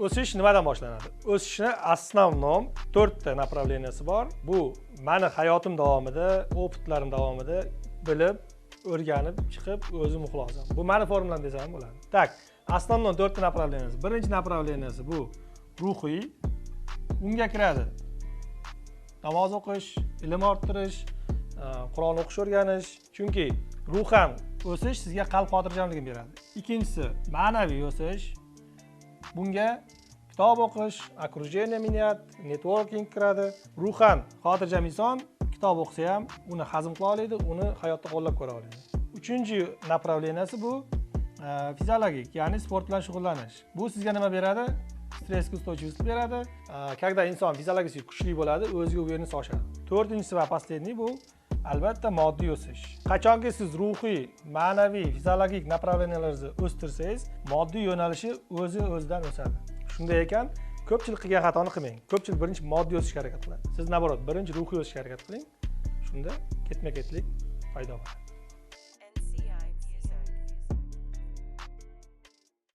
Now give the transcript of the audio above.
O'sish nimadan boshlanadi? O'sishni основном to'rtta направления si bor. Bu mani hayotim davomida, опыт larim davomida bilib, o'rganib chiqib, o'zim xulosam. Bu mani formulam desam ham bo'ladi. Так, основном to'rtta направления si. Birinchi направления si bu ruhiy. Unga kiradi namoz o'qish, ilm orttirish, Qur'on o'qish, o'rganish. Chunki ruhan o'sish sizga qalb xotirjamligini beradi. Ikkinchisi ma'naviy o'sish. Bunga kitob o'qish, окружение менять, networking kiradi. Ruhan xotirjam inson kitob o'qisa ham uni hazm qila oladi, uni hayotda qo'llab ko'ra oladi. Uchinchi направления si bu fiziologik, ya'ni sport bilan shug'ullanish. Bu sizga nima beradi? Stressga устойчивость beradi. Когда inson fiziologik kuchli bo'ladi, o'ziga уверенность oshadi. To'rtinchisi va последний bu albatta moddiy o'sish. Qachonki siz ruhiy, ma'naviy, fiziologik направления laringizni o'stirsangiz, moddiy yo'nalishi o'zi o'zidan o'sadi. Shunday ekan, ko'pchilik qilgan xatoni qilmang. Ko'pchilik birinchi moddiy o'sishga harakat qiladi. Siz наоборот, birinchi ruhiy o'sishga harakat qiling. Shunda ketma-ketlik paydo bo'ladi.